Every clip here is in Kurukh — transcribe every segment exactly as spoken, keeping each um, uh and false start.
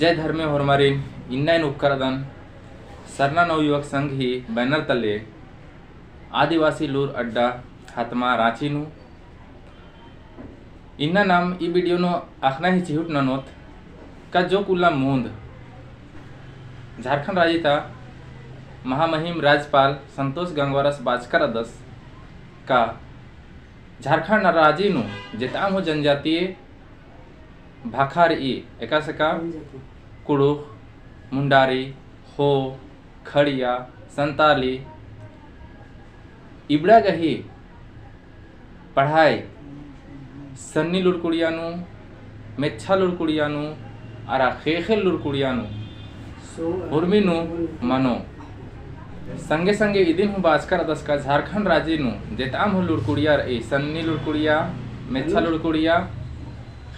जय धर्मे होरमारिन, इन्ना एन उक्करदन सरना नवयुवक संघ ही banner तले आदिवासी लूर अड्डा हतमा राँची नू। इन्ना नाम ई video नू अख़ना ही चिहुट ननोत का जोक उल्ला मुन्द झारखंड राजी ता महामहिम राज्यपाल संतोष गंगवारस बाचका रअदस का झारखंड राजी नू जेताम हूँ जनजातीय भाखा रई, एकासे का कुँड़ुख़, मुंडारी, हो, खड़िया, संताली, इबड़ा गही पढ़ाई सन्नी लूर कुड़िया नू, मेच्छा लूर कुड़िया नू, अरा ख़ेख़ेल लूर कुड़िया नू, उर्मी नू मनो। संगे संगे इदिन हूँ बाचका रअदस का झारखंड राजी नू जेताम हूँ लूर कुड़िया रई, सन्नी लूर कुड़िया, मेच्छा लूर कुड़िया,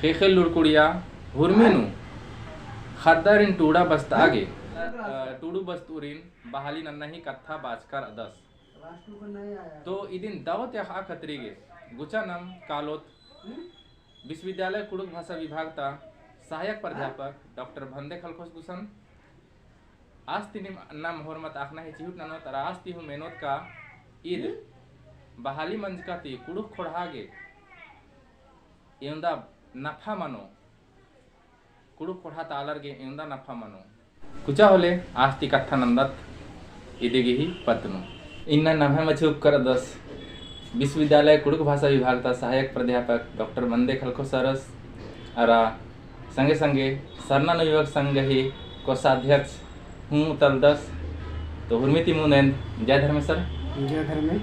ख़ेख़ेल लूर कुड़िया, उर्मी नू ख़द्दारिन टूड़ा बस्ता गे, अ, टूड़ू बस्तूरिन बहाली नन्ना ही कत्था बाचका रअदस। तो इदिन दव ती अख़आ खतरी गे गुचा नाम कालोत विश्वविद्यालय कुँड़ुख़ भाषा विभाग ता सहायक प्राध्यापक डॉक्टर भंदे खलखोस गुसन। आस ती नीम नाम होरमत अख़ना ही चिहुट ननोत अरा आस ती हूँ मेनोत का ईद बहाली मंजका ती कुँड़ुख़ ख़ोंड़हा गे एवंदा नफा मनो, कुँड़ुख़ ख़ोंड़हा ता आलर गे एवंदा नफा मनो। कुचा होले आस ती कत्था नन्दत इदी गही पत्त नू। इन्ना नम्है मझी उक्करदस विश्वविद्यालय कुँड़ुख़ भाषा विभाग ता सहायक प्राध्यापक डॉक्टर भंदे खलखो सरस अरा संगे संगे सरना नवयुवक संघ ही कोषाध्यक्ष हूँ तलदस। तो हुरमी ती मुन्द एन जय धर्मे सर। जय धर्मे।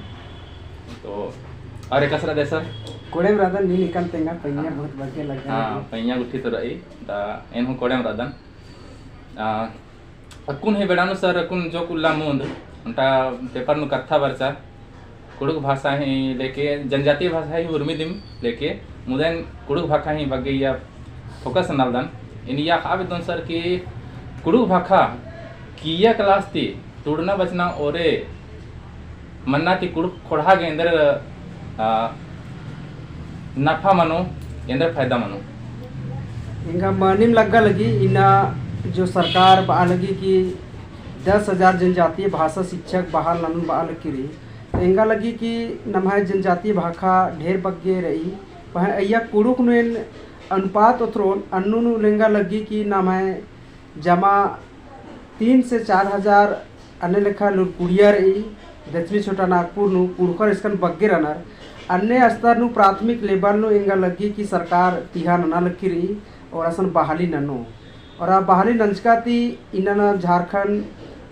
तो और एकासे रअदय सर? कोड़ेम रअदन, नीन इकन तेंगा, पैया बहुत बग्गे लग्गा हाँ, लगी। पैया गुट्ठी तो रई, ता एन हूँ कोड़ेम रअदन। आ, अक्कुन ही बेड़ा नू सर, अक्कुन जोक उल्ला मुन्द ओन्टा paper नू कत्था बरचा, कुँड़ुख़ भाषा ही लेके, जनजातीय भाषा ही उर्मी दिम लेके, मुदा एन कुँड़ुख़ भाखा ही बग्गे इय्या focus ननालदन। एन इय्या अख़आ बेद्दोन सर कि कुँड़ुख़ भाखा किय्या class ती टूड़ना बचना ओरे मन्ना ती कुँड़ुख़ ख़ोंड़हा गे एन्देर, आ, नफा मनो, एन्देर फायदा मनो। एंगा मनिम लग्गा लगी, इन्ना जो सरकार बआ लगी कि दस हजार जनजातीय भाषा शिक्षक बहाल ननोन बआ लगी रई। तो एंगा लगी कि नम्है जनजातीय भाखा ढेर बग्गे रई। पहें अइय्या कुँड़ुख़ नू एन अनुपात ओथरोन अन्नु नू एंगा लगी कि नम्है जमा तीन से चार हजार अन्ने लेखा लूर कुड़िया रई, दक्षिणी छोटा नागपुर नू कुँड़ुख़र इसकन बग्गे रअनर। अन्ने स्तर नू प्राथमिक level नू एंगा लग्गी कि सरकार तिहा नना लग्गी रई और असन बहाली ननो। और आ बहाली नंजका ती इन्ना ना झारखंड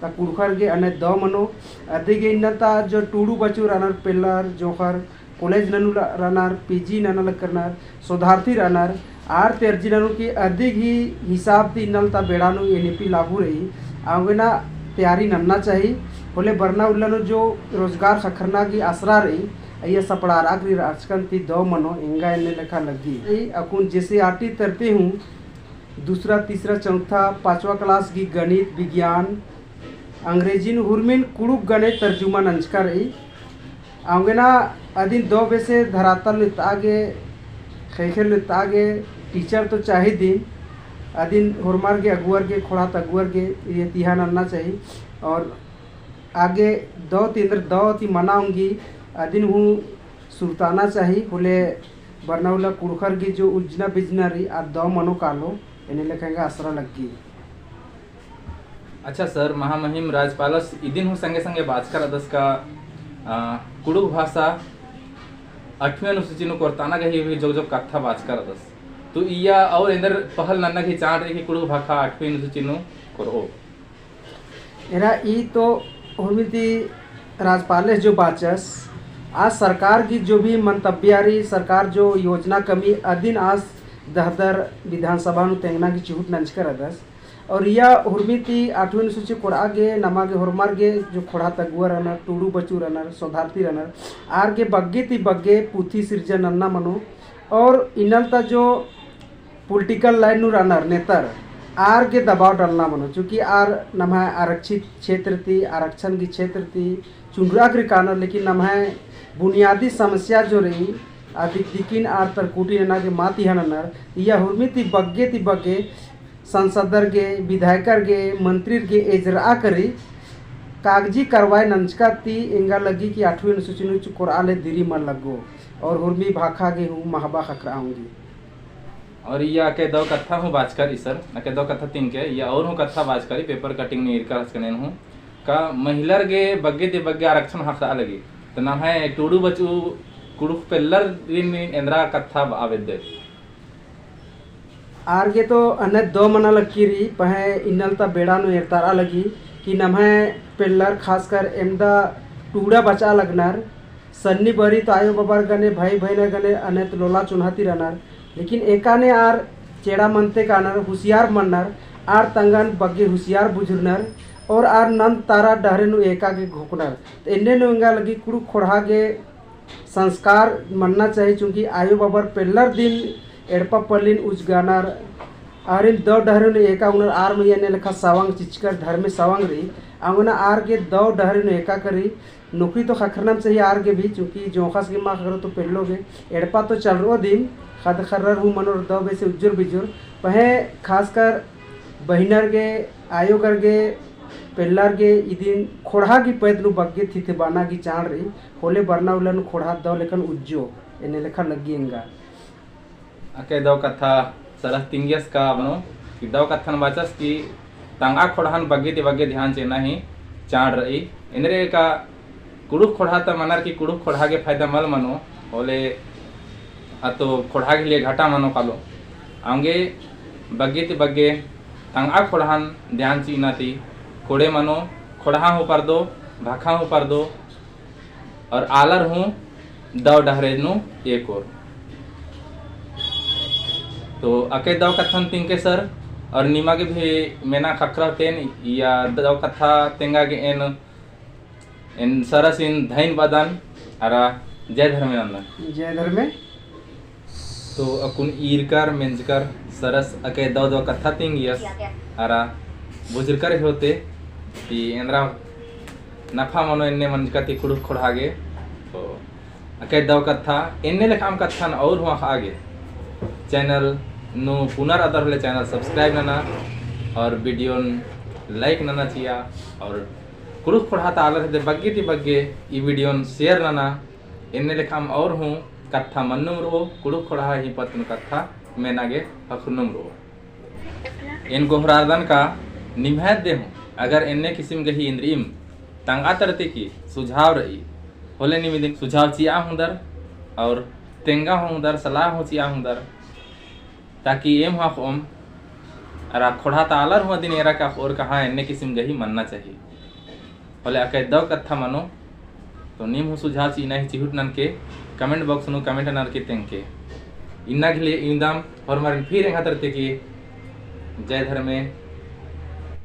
ता कुँड़ुख़र गे अन्ने दव मनो। अदिगे इन्ना ता जो टूड़ू बचू रअनर पेल्लर जोंख़र college ननू ल-, रअनर, PG नना लक्करनर, शोधार्थी रअनर, आर ती अर्जी ननू कि अदिगही हिसाब ती इन्नल ता बेड़ा नू NEP लागू रई, औंगे ना तैयारी नन्ना चाही, होले बरना उल्ला नू जो रोजगार ख़क्खरना गही असरा रई, अइय्या सपड़ारआ गे रई रहचकन ती दव मनो एंगा एन्ने लेखा लग्गी। अक्कुन JCERT तरती हूँ, दूसरा, तीसरा, चौथा, पाँचवा class गही गणित, विज्ञान, अंग्रेजी नू हुरमिन कुँड़ुख़ गने तर्जुमा नंजका रई। औंगे ना अदिन दव बेसे धरातल नू एत्तआ गे, ख़ेख़ेल नू एत्तआ गे, teacher तो चाही दिम, अदिन होरमर गे, अगुवर गे, ख़ोंड़हा ता अगुवर गे, इय्या तिहा नन्ना चाही। और आगे दव ती एन्देर दव ती मना ओंगी, अदिन हूँ सुरताना चाही, होले बरना उल्ला कुँड़ुख़र गही जो उज्जना बिज्जना रई, आ दव मनो कालो, एन्ने लेखा एंगा असरा लग्गी। अच्छा सर, महामहिम राज्यपालस इदिन हूँ संगे संगे बाचका रअदस का, आ, कुँड़ुख़ भाषा अठवीं अनुसूची नू कोरताना गही भी जोक जोक कत्था बाचका रअदस। तो इय्या और एन्देर पहल नन्ना गही चाड़ रई कि कुँड़ुख़ भाखा अठवीं अनुसूची नू कोरओ। एरा ई तो हुरमी ती राज्यपालेस जो बाचस, आस सरकार गही जो भी मंतव्य रई, सरकार जो योजना कमी अदिन आस दहदर विधानसभा नू तेंगना गही चिहुट नंजका रअदस। और इय्या हुरमी ती अठवीं अनुसूची कोरआ गे, नमा गे, होरमर गे जो ख़ोंड़हा ता अगुवर रअनर, टूड़ू बचू रअनर, शोधार्थी रअनर, आर गे बग्गे ती बग्गे पुथी सिरजन नन्ना मनो। और इन्नल ता जो political line नू रअनर नेतर, आर गे दबाव डलना मनो, चूँकि आर नम्है आरक्षित क्षेत्र ती, आरक्षण गही क्षेत्र ती चुनरआ गे रई कानर, लेकिन नम्है बुनियादी समस्या जो रई, अदिक दिकिन आर तरकुटी नना गे मा तिहा ननर। इय्या हुरमी ती बग्गे ती बग्गे सांसदर गे, विधायकर गे, मंत्रीर गे एजरआ करी कागजी कार्रवाई नंजका ती एंगा लग्गी कि आठवीं अनुसूची नू चुकोरआ ले दिरी मल लग्गो और हुरमी भाखा गे हूँ महबा खखरआ ओंगी। और इया अकय दव कत्था हूँ बाचका रई सर, अकय दव कत्था तिंगके, इया और हूँ कत्था बाचका रई, paper cutting नू ईरका रहचकन एन हूँ। का महिलर गे बग्गे ती बग्गे आरक्षण ख़क्खरआ लगी, तो नम्है टूड़ू बचऊ कुँड़ुख़ पेल्लर दिम एन्दरा कत्था बआ बेद्दय? आर गे तो अन्ने दव मना लग्गी रई, पहें इन्नल ता बेड़ा नू एरतारआ लगी कि नम्है पेल्लर खासकर एमदा टूड़ा बचआ लगनर, सन्नी बरी तो आयो बबर गने, भाई बहिनर गने, अन्ने तो लोला चोन्हा ती रअनर। लेकिन एकाने आर चेड़ा मनते कानर, हुसियार मनर, आर तंगन बग्गे हुसियार बुझुरनर, और आर नन्द तारा डहरे नू एका गे घोकनर। तो एन्ने नू एंगा लग्गी कुँड़ुख़ ख़ोंड़हा गे संस्कार मन्ना चाही, चूँकि आयो बबर पेल्लर दिम एड़पा पल्लिन उजगानर, आरिन दव डहरे नू एका ओंगनर। आर मइय्याँ एन्ने लेखा सवंग चिचकर धर्मे सवंग रई, अवंगना आर गे दव डहरे नू एका करी। नोकरी तो ख़क्खरनम चाही आर गे भी, चूँकि जोंख़स गे मा ख़क्खरो तो पेल्लो गे एड़पा तो चलरओ दिम, ख़द्द ख़र्रर हूँ मनोर दव बेसे उज्जुर बिज्जुर, पहें खासकर बहिनर गे, आयोगर गे, पेल्लर गे इदिन ख़ोंड़हा गही पैद नू बग्गे थिथबाना गही चाड़ रई, होले बरना उल्ला नू ख़ोंड़हा दव लेखन उज्जो, एन्ने लेखा लग्गी एंगा। अकय दव कत्था सरस तिंगियस का बनो, कि दव कत्थन बाचस कि तंगआ ख़ोंड़हन बग्गे ती बग्गे ध्यान चिअना ही चाड़ रई। एन्देर का कुँड़ुख़ ख़ोंड़हा ता मनर कि कुँड़ुख़ ख़ोंड़हा गे फायदा मल मनो, होले अतो ख़ोंड़हा गे लिए घाटा मनो कालो। अवंगे बग्गे ती बग्गे तंगआ ख़ोंड़हन ध्यान चिअना ती कोड़े मनो, ख़ोंड़हा हूँ परदो, भाखा हूँ परदो, और आलर हूँ दव डहरे नू एकोर। तो अकय दव कत्थन तिंगके सर, और निमा गे भी मेना ख़क्खरओ तेन, इया दव कत्था तेंगा गे एन, एन सरसिन धइन बअदन, अरा जय धर्मे नन्दन। जय धर्मे। तो अक्कुन ईरकर मेंजकर सरस अकय दव दव कत्था तिंगियस, अरा बुझुरकर होते कि एन्दरा नफा मनो एन्ने मंजका ती कुँड़ुख़ ख़ोंड़हा गे। तो अकय दव कत्था, एन्ने लेखाम कत्थन और हूँ अख़आ गे channel नू पुना रअदर होले channel subscribe नना और video न like नना चिआ और कुँड़ुख़ ख़ोंड़हा ता आलर हेद्दे बग्गे ती बग्गे ई video न share नना। एन्ने लेखाम और हूँ कत्था मन्नुम रओ, कुँड़ुख़ ख़ोंड़हा ही पत्त नू कत्था मेना गे ख़क्खरनुम रओ। एन गोहरारदन का निम्है हेद्दे हूँ अगर एन्ने किसिम गही इन्द्रिइम तंगआ तरती की सुझाव रई, होले नीम इदिन सुझाव चिआ होंदर और तेंगा होंदर, सलाह हूँ चिआ होंदर, ताकि एम हूँ अख़ओम अरा ख़ोंड़हा ता आलर हूँ अदिन एरा का अख़ओर का हाँ एन्ने किसिम गही मन्ना चाही। होले अकय दव कत्था मनो, तो नीम हूँ सुझाव चिअना ही चिहुट ननके comment box नू comment ननके तेंगके। इन्ना गे लिए इवंदम होरमारिन फिर एंग्है तरती की जय धर्मे,